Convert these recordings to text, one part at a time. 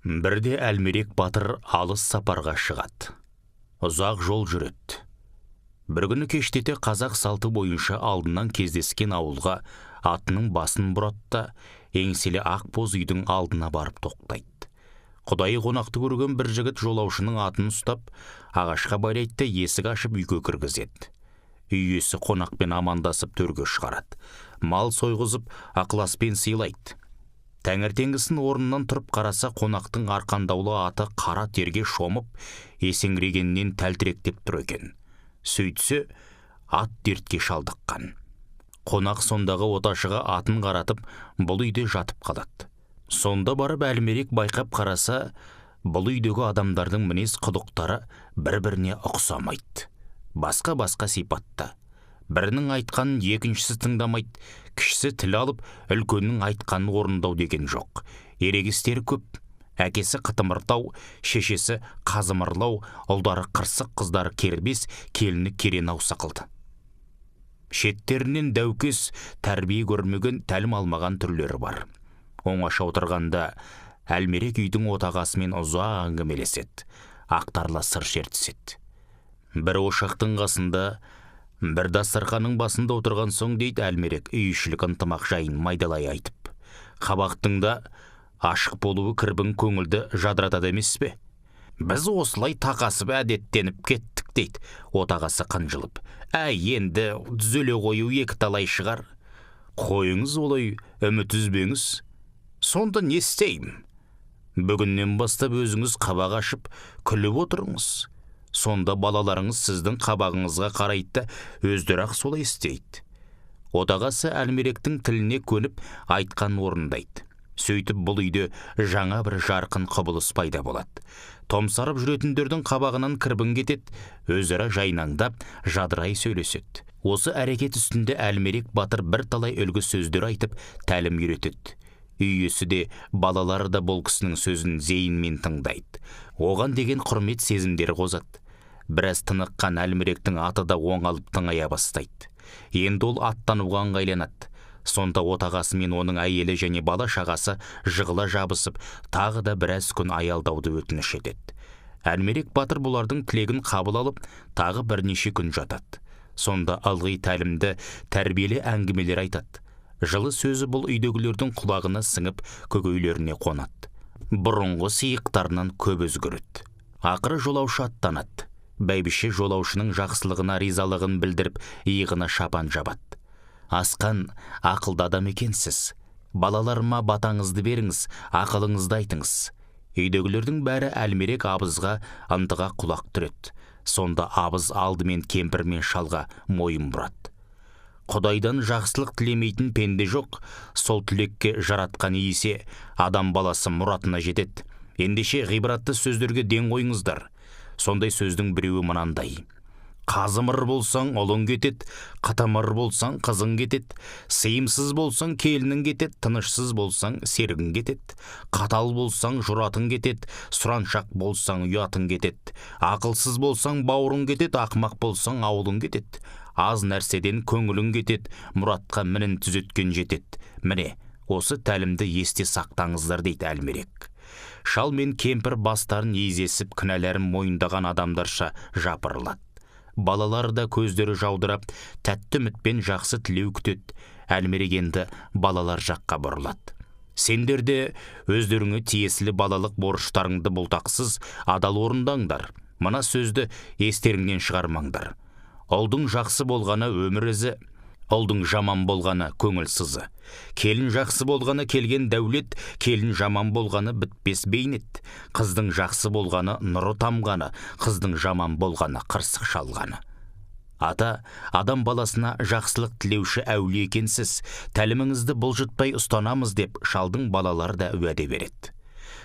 Бірде Әлмерек батыр алыс сапарға шығады. Ұзақ жол жүреді. Бір күні кештете қазақ салты бойынша алдынан кездескен ауылға атының басын бұрады да, еңселі ақ боз үйдің алдына барып тоқтайды. Құдайы қонақты көрген бір жігіт жолаушының атын ұстап, ағашқа байлайды да, есік ашып үйге кіргізеді. Үй иесі қонақпен амандасып, төрге шығарады. Мал сойғызып, ықыласпен сыйлайды. Таңертеңгісін орнынан тұрып қараса, қонақтың арқандаулы аты қара терге шомып, есеңгірегеннен тәлтіректеп тұр екен. Сөйтсе, ат дертке шалдыққан. Қонақ сондағы оташыға атын қаратып, бұл үйде жатып қалады. Сонда барып Әлмерек байқап қараса, бұл үйдегі адамдардың мінез құлықтары бір-біріне ұқсамайды. Басқа-басқа сипатта. Бірінің айтқанын екіншісі тыңдамайды, кішісі тіл алып, үлкеннің айтқанын орындау деген жоқ. Ерегістері көп. Әкесі қытымыртау, шешесі қазымырлау, ұлдары қырсық, қыздары кербез, келіні керенау сықылды. Шеттерінен дәукес, тәрбие көрмеген, тәлім алмаған түрлері бар. Оңаша отырғанда Әлмерек үйдің отағасымен ұзақ әңгімелеседі, ақтарыла сыр шертіседі. Бір ошақтың қасында, бір дастарханның басында отырған соң, дейді Әлмерек үй ішілік ынтымақ жайын майдалай айтып, қабақтың да ашық болуы кірбің көңілді жадыратады емес пе? Біз осылай тақасып әдеттеніп кеттік, дейді отағасы қынжылып. Әй, енді түзеле қою екі талай шығар. Қойыңыз олай, үміт үзбеңіз. Сонда не істеймін? Бүгіннен бастап өзіңіз қабақ ашып, күліп отырыңыз. Сонда балаларыңыз сіздің қабағыңызға қарайды да, өздері ақ солай істейді. Отағасы Әлмеректің тіліне көніп, айтқан орындайды. Сөйтіп бұл үйде жаңа бір жарқын құбылыс пайда болады. Томсарып жүретіндердің қабағынан кірбің кетеді, өзара жайнаңдап, жадырай сөйлеседі. Осы әрекет үстінде Әлмерек батыр бірталай үлгі сөздер айтып, тәлім үйретеді. Үй иесі де, балалары да бұл кісінің сөзін зейінмен тыңдайды. Оған деген құрмет сезімдері қозады. Біраз тыныққан Әлмеректің аты да оңалып тыңая бастайды. Енді ол аттануға ыңғайланады. Сонда отағасы мен оның әйелі және бала шағасы жығыла жабысып, тағы да біраз күн аялдауды өтініш етеді. Әлмерек батыр бұлардың тілегін қабыл алып, тағы бірнеше күн жатады. Сонда ылғи тәлімді, тәрбиелі әңгімелер айтады. Жылы сөзі бұл үйдегілердің құлағына сіңіп, көкейлеріне қонады. Бұрынғы сиықтарынан көп өзгереді. Ақыры жолаушы аттанады. Бәйбіше жолаушының жақсылығына ризалығын білдіріп, иығына шапан жабады. Асқан ақылды адам екенсіз. Балаларыма батаңызды беріңіз, ақылыңызды айтыңыз. Үйдегілердің бәрі Әлмерек абызға ынтыға құлақ түреді. Сонда абыз алдымен кемпір мен шалға мойын бұрады. Құдайдан жақсылық тілемейтін пенде жоқ, сол тілекке жаратқан иесе адам баласы мұратына жетеді. Ендеше ғибратты сөздерге ден қойыңыздар. Сондай сөздің біреуі мынандай. Қазымыр болсаң, ұлың кетеді, қытымыр болсаң, қызың кетеді, сыйымсыз болсаң, келінің кетеді, тынышсыз болсаң, серігің кетеді, қатал болсаң, жұратың кетеді, сұраншақ болсаң, ұятың кетеді, ақылсыз болсаң, бауырың кетеді, ақымақ болсаң, ауылың кетеді, аз нәрседен көңілің кетеді, мұратқа мінін түзеткен жетеді. Міне, осы тәлімді есте сақтаңыздар, дейді Әлмерек. Шал мен кемпір бастарын изесіп, кінәләрін мойындаған адамдарша жапырылады. Балалары да көздері жаудырап, тәтті үмітпен жақсы тілеу күтеді. Әлмерек енді балалар жаққа бұрылады. Сендер де өздеріңе тиесілі балалық борыштарыңды бұлтақсыз адал орындаңдар. Мына сөзді естеріңнен шығармаңдар. Ұлдың жақсы болғаны өмір ізі, ұлдың жаман болғаны көңіл сызы. Келін жақсы болғаны келген дәулет, келін жаман болғаны бітпес бейнет. Қыздың жақсы болғаны нұры тамғаны, қыздың жаман болғаны қырсық шалғаны. Ата, адам баласына жақсылық тілеуші әулие екенсіз, тәліміңізді бұлжытпай ұстанамыз деп шалдың балалары да уәде береді.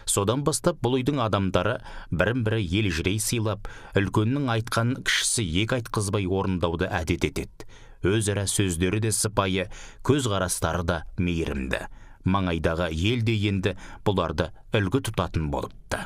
Содан бастап бұл үйдің адамдары бірін-бірі елжірей сыйлап, үлкеннің айтқанын кішісі екі айтқызбай орындауды әдет етеді. Өзара сөздері де сыпайы, көзқарастары да мейірімді. Маңайдағы ел де енді бұларды үлгі тұтатын болыпты.